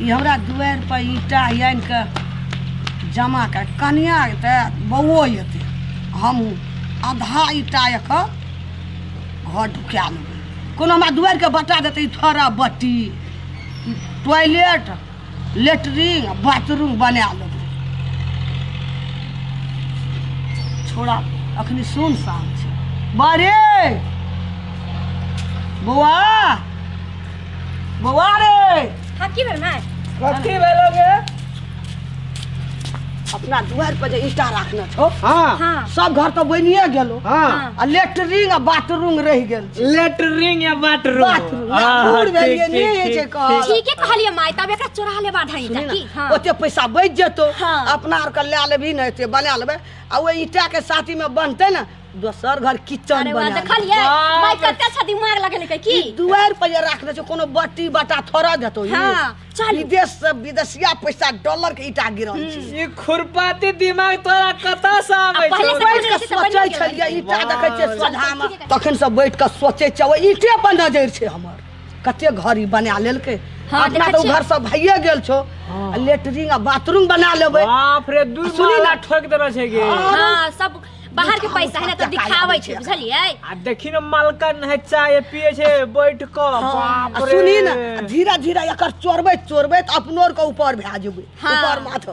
ई हमरा दुआरि पर ईंटा आनि कऽ जमा कर कनिया तऽ बौओ एतै, हमहूँ आधा ईंटा एकर घर ढुका लेबै। कोनो हमरा दुआरिके बटा देतै, थोड़ा बट्टी टॉयलेट लेटरिन बाथरूम बना लेबै। छोड़ा अखनी सुनसान छै। बरे बौआ, बौआ रे। हाँ की भेल माय? कथी भेलो गे? अपना दुआरि पर जे ईंटा राखने छौ, हाँ हाँ सब घर तो बनिए गेलो, हाँ आ लेटरिन आ बाथरूम रहि गेल छै। लेटरिन या बाथरूम? बाथरूम बूढ़ भेलियै, नहि होइ छै कहल। ठीके कहलियै माय, तब एकरा चोरा लेबा आधा ईंटा सुनही की? ने, हाँ ओते पैसा बचि जेतौ, हाँ। अपना आरके लए लेबही ने, एते बना लेबै आ ओहि ईंटाके साथीमे बनतै ने दोसर घर किचन अरे वाह बना लेबै। देखलियै बाप माय रे। कते अच्छा दिमाग लगेलकै की? ई दुआरि पर जे राखने छै कोनो बट्टी बटा थोड़ा देतौ ई। हाँ, चलू। विदेश से विदेशिया पैसा डॉलर के ईंटा गिरल छै। ई खुरपाती दिमाग तोरा कतऽ से आबै आ पहिले छौ? से बैठ कऽ तऽ बनि सोचै गेल। छलियै, ईंटा देखै छियै सोझामे, ठीक है। तखन से बैठ कऽ सोचै छियै, ओहि ईंटे पर नजरि छै हमर। कते घर ई बना लेलकै। हाँ, अपना देखै तऽ ओ छियै। घर सब भइए गेल छौ, आ लेटरिन आ बाथरूम बना लेबै। बाप रे, दू सुनी माला ने। ठोक देने छै गे। हाँ सब बाहर के पैसा है ना तो दिखावे छै, बुझलियै? आ देखी ने मालकन है चाय पिए छै बैठ कऽ। बाप आ रे। सुनी ने, धीरे धीरे एकर चोरबैत चोरबैत अपनो आर के ऊपर भए जेबै। हाँ। ऊपर माथ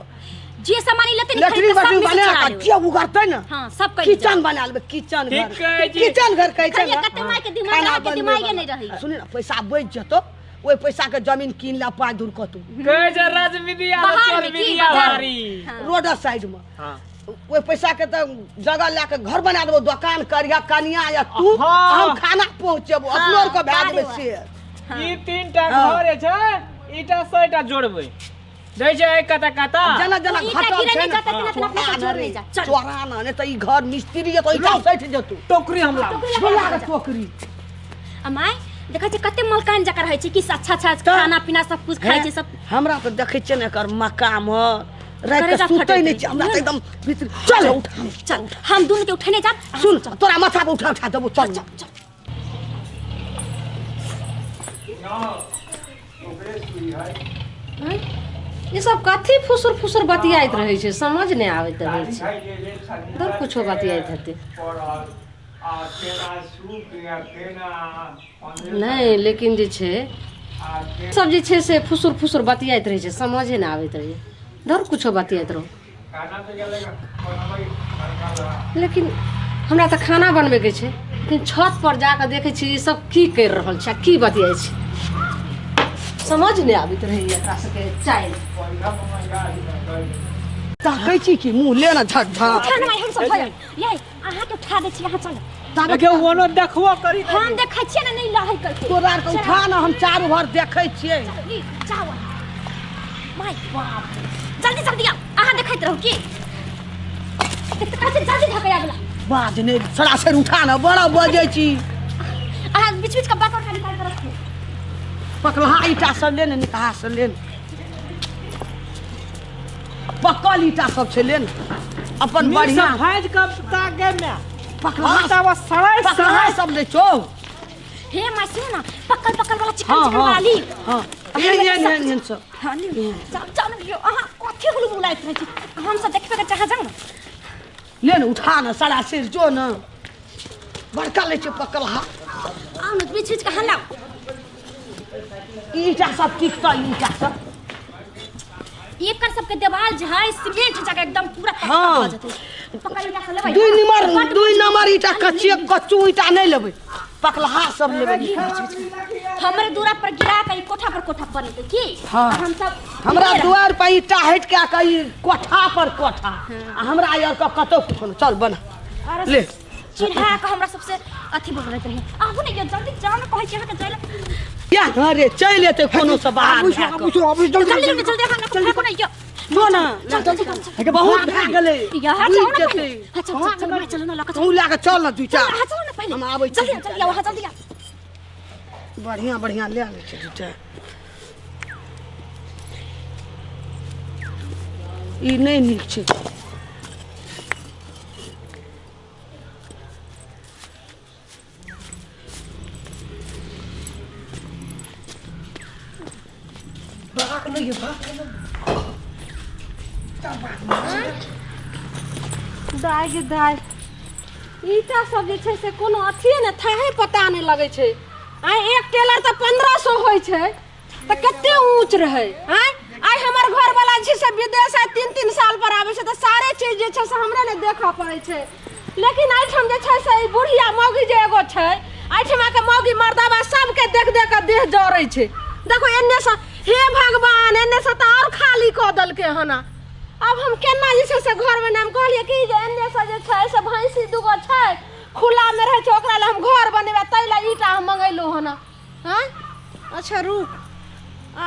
जे सामान लेते ने लेटरिन खरीद के सब बाथरूम में से बना चोरा कऽ लेबै। जे उगरतै ने, हाँ सब कर किचन बना लेबै, किचन ठीक घर। कहै छी। किचन घर कहै छै कहलियै ने। कते माय के दिमाग खाना अहाँके बनबै दिमागे वाला। नहि रहै। सुनी ने, पैसा बचि जेतौ, ओहि पैसा के जमीन कीन ले पाँच दूर कतौ। कहै छै राजविद्या बाहर में की चोरविद्या बाजार? भारी। हाँ। रोड साइड में। हाँ। ओहि पैसा के तऽ जगह लए के घर बना देबो, दोकान करिया कनिया या तू, हाँ। हम खाना पहुँचेबो, अपनो आर के भए जेबै बारे से। ई तीन टा हाँ। घर छै, ईटा सौ जोड़बै दै छै कता कता। जेना जेना ईटा घटल गिरे छै नहि ने, जाता, तेना तेना अपना चोरा सब जोड़ ने नहि जा। चल। चोरा ने, नहि तऽ ई घर मिस्त्री है तऽ ईटा सठि जेतौ। टोकरी हम लाब। टोकरी बोला लगा के टोकरी। आ my देखै छै कते मलकान जकाँ रहै छै कि अच्छा अच्छा खाना पीना सब कुछ खाइ छै सब। हमरा तऽ देखै छियै ने एकर मकाम राति के करेजा सुतै फटैत नहि छै हमरा तऽ रहै। एकदम भीतर। चल उठा, चल हम दुनू के उठेने जाब। सुन तोरा माथा पर उठा उठा देबो, चल चल चल। ई सब कथी फुसुर फुसुर बतियाइत रहै छै, समझ नहि आबैत रहै छै। दर कुछो बतियाइत हेतै नहि, लेकिन जे छै सब जे छै से फुसुर फुसुर बतियाइत रहै छै, समझे नहि आबैत रहै। दर कुछो बतियाइत रहू, लेकिन हमरा तऽ खाना बनबैके छै, लेकिन छत पर जाकऽ देखै छी ई सब की करि रहल छै आ की बतियाइ छै, समझ नहि आबैत रहैए एकरा सबके चालि। ताकै छी कि मुँह ले ने झट झट। उठा ने माय, हम सब भऽ जायब। यै अहाँके उठा दै छी, अहाँ चलू। देखियौ ओनो देखबो करी। हम देखै छियै ने, नहि लहै करके। तोरा आरके उठा ने, हम चारू भर देखै छियै। चलू, ई, जाउ अहाँ। माय बाप, जल्दी जल्दी आउ, अहाँ देखैत रहू की कहै छै, जल्दी धकै आबला। बाज नहि, सरासर उठा ने, बड़ा बजै छी। अहाँ बीच बीच के बात उठा निकाल के रखू। पकलहा ईंटा सब ले ने, निकहा सब ले ने, पकल ईंटा सब छै ले ने अपन बढ़िया भाज कब ताके में पकलहा हम तऽ सड़ै पकलहा सड़ै सब ले छौ। हे माय सुन ना, पक्कल पक्कल वाला चिकन हाँ चिकन हाँ वाली। हाँ एहन एहन एहन एहन सब। हाँ लियौ, जाउ जाउ ने लियौ। अहाँ कथी हुलु बुलाइत रहै छी, हम सब देखबे के चाहे जाउ ने। ले ने उठा ने, सरासर जो ने, बड़का लै छै पकलहा। आउ ने बीच बीच के हल्ला। ईंटा सब टिकतै, ईंटा सब एकर सबके देवाल जे है सीमेंट जगह एकदम पूरा पक्का हाँ। भऽ जेतै। पक्का ईंटा सब लेबै। दुई नंबर बड दुई नंबर ईंटा, कच्चे कच्चू ईंटा नहि लेबै, पकलहा सब लेबै। हमरे दूरा पर गिरा के ई कोठा पर कोठा बनेतै की? हाँ। हम सब हमरा दुआर पर ईंटा हटि के के ई कोठा पर कोठा, आ हमरा यार के कतौ कुछो नहि। चल बना अरे ले। चिन्हा के हमरा सबसे अथी बनबैत रही। आबू ने यौ, जल्दी जाउ ने, कहै छी अहाँके जाय लए। या अरे चलि एतै कोनो से बाहर भए कऽ। जल्दी जल्दी जल्दी, अहाँ फेको ने यौ। जो ने, चल चल चल चल। बहुत भए गेलै। यहाँ बुझि जाउ ने जेतै। पहिले। हाँ, चल चल चल माय, चलू ने लऽ कऽ चलू। तू लए कऽ चल ने दुइ चलू, चार। अहाँ चलू ने पहिले। हम आबै छी। जल्दी आउ, जल्दी आउ, अहाँ जल्दी आउ। बढ़िया बढ़िया ले लै छै दूटा। ई नहि नीक छै। नहीं भाग दाय गे दाय ईटा सब जे छै से कोनो अथिए ने थाहे पता नहि लगै छै। आइ एक टेलर तऽ 1500 होइ छै तऽ कते ऊँच रहै। आँय आइ हमर घरवाला जे छै से विदेश आइ 3-3 साल पर आबै छै तऽ सारे चीज जे छै से हमरे ने देखऽ पड़ै छै। लेकिन एहिठाम जे छै से ई बुढ़िया मौगी जे एगो छै एहिठमाके मौगी मर्दाबा सबके देख देख कऽ देह जरै छै। देखो एन्ने से हे भगवान एन्ने से तऽ आओर खाली कऽ देलकै हन। अब हम केना जे छै से घर में हम कहलियै कि जे एन्ने से जे छै से भैंसी दूगो छै खुला में रहै छै ओकरा लए हम घर बनेबै ताहि लए ईटा हम मंगेलहुँ हन। हँ अच्छा रुक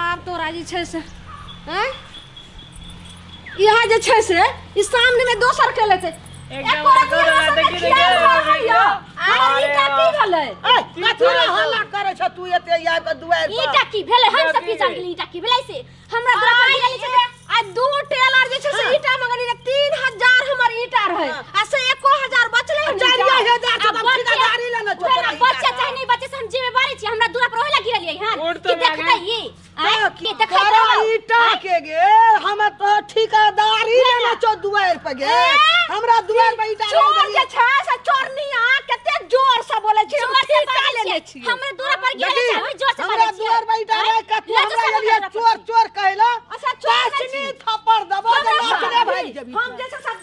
आब तोरा जे छै से आँय इएह जे छै से ई सामने में दोसर के लेतै। ईटा की भेलै? कथी लए हल्ला करै छ तू एते आबि कऽ दुआरि पर? ईटा की भेलै? हम सब की जान गेली ईटा की भेलै से हमरा दुआर पर गिरल छै। आ 2 टेलर जे छै से ईटा मंगली 3000 हमर ईटा रहै आ से 1000 बचलै हन। 4000 तऽ ठेकेदारी लेने छौ तोरा। बच्चा चाहे नहीं बच्चे से हम जिम्मेवारी छी। हमरा दुआर पर ओहिला गिरलियै हन कि देखतै ई आँय की देखैत तोरा ईटा के गे हम तो ठेकेदारी लेने छौ दुआरि पर गे। हमरा दुआरि पर ईटा चोर जे छै से चोरनिया कते जोर से बोलै छै। हम ठेका लेने छियै। हमरा दुआर पर गिरल छै ओहि जोर से हमरा दुआर पर ईटा राखि कऽ तू हमरा एलियै चोर चोर कहला। अच्छा चोर नहीं थप्पड़ देबो तऽ नाचने भागि जेबही। हम जे छै सब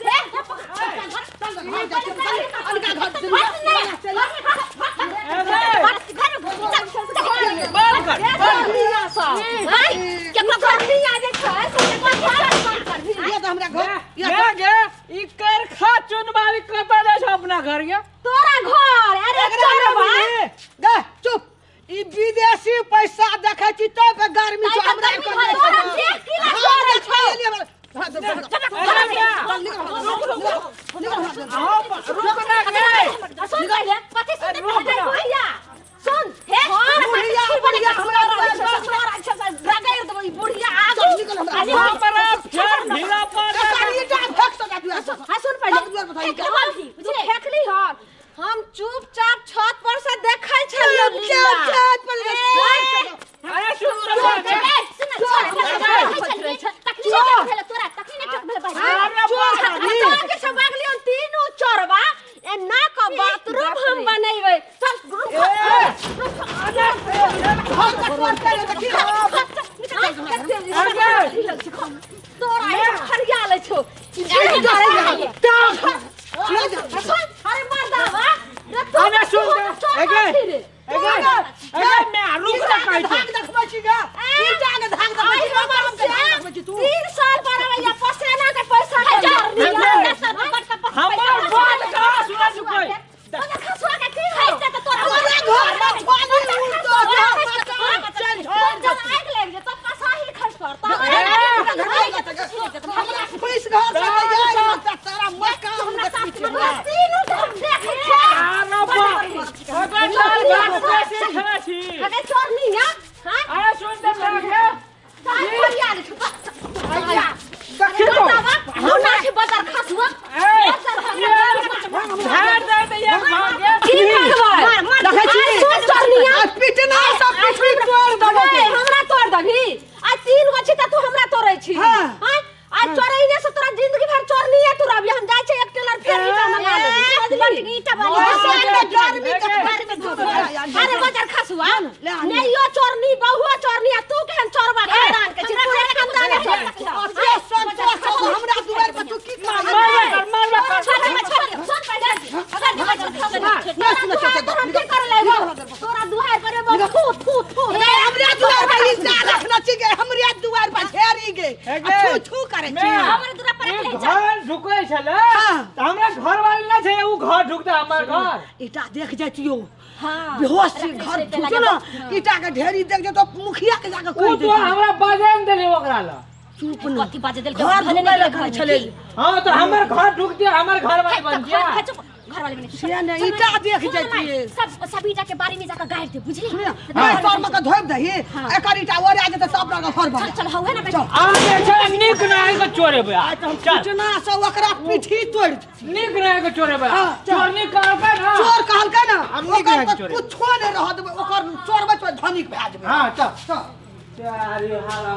अपना घर गया तोरा घर। अरे चोरबा गे चुप। ई विदेशी पैसा देखै छी तब गर्मी छौ हमरा तोरा देख की ला चोरै छौ। रुक ना गे सुन पहिले कथी सुनते भैया सुन हे बुढ़िया बुढ़िया हमरा रगड़ देबै बुढ़िया आगू हमरा फेर ढीला पर हां सुन पहिले तू फेकली हन। हम चुपचाप छत पर से देखै छलियै। छत पर अरे सुन तीनू चोरबा एना क बाथरूम हम बनेबै। चल तोरा हरिया लै छौ। अरे मर्दाबा अरे सुन एगे एगे एगे मैं रुक ना कहै छी धाग देखबै छी गे ईटा के धाग देखबै छी देखबै छी तू 3 साल पर आबैया पसेना के पैसा के हमर बात कहाँ सुनै छी कोई? खसुआ के की है त तोरा घर में छोड़ी उड़ तो जा चल चल आगि लागि जेतौ पसाही खसि पड़तौ। फुस घर से तऽ तारा मकान देखै छी। तीनू के हम देखै छियै। अरे बाप अगर लाल बात कैसे खेलै छी? अरे चोरनी है। हां अरे सुन त गे हरिया लै छौ। देखी बाजार खसुआ झाड़ दे दे एक भाग गे। की भगवान देखै छी सुन चोरनिया पिटना सब पिटबी तोड़ देबो। हमरा तोड़ दबही। आ 3 गो छी त तू हमरा तोड़ै छी। हां आ चोरैने से तोरा जिंदगी भर चोरनी है तू रबिया। हम जाइ छै एक टेलर फेर ईटा मंगा लेबै। ईटा वाली गर्मी अरे बाजार खसुआ नहीं यो चोरनी बहुआ चोरनी आ तू केहन चोरबा खानदान के छी? तू खानदान के हमरा दुआर पर तू की मार मार मार सुन पहिले अगर तोरा कर लेबो तोरा दुआर पर एबो थू थू थू। हमरा दुआर पर ईटा रखना छी गे। हमरा दुआर पर झेरी गे छू छू करै छी। हमरा दुआर पर ई घर ढुकै छलै त हमरा घर वाले ना छै उ घर ढुकता हमर घर। ईटा देख जैतियो। हां बेहोश छी घर ढुकतो ना ईटा के ढेरी देख जैतो मुखिया के जाके कहि दे। उ तो हमरा बाजे न देले ओकरा ल। चुप न कथी बाजे देलकै? घर ढुकै ल घर छलै। हां तो हमर घर ढुक दिया हमर घर वाले बन गया। घर वाले बने से ने ईटा देख जैतिए। सब सब ईटा के बारे में जाकर गाड़ दे बुझली। नहीं तोर में के धोब दही एकर ईटा ओरा जेतै सब रंग घर बन। चल चल हौ है ना। चल आ जे छै नीक ना के चोरेबै। पिटना से ओकरा पीठी तोड़ नीक ना के चोरेबै। चोरनी कहलकै ना चोर कहलकै ना ओकर कुछो नै रह देबै। ओकर चोरबै तो धनिक भए जेबै। हां चल चल अरे हाल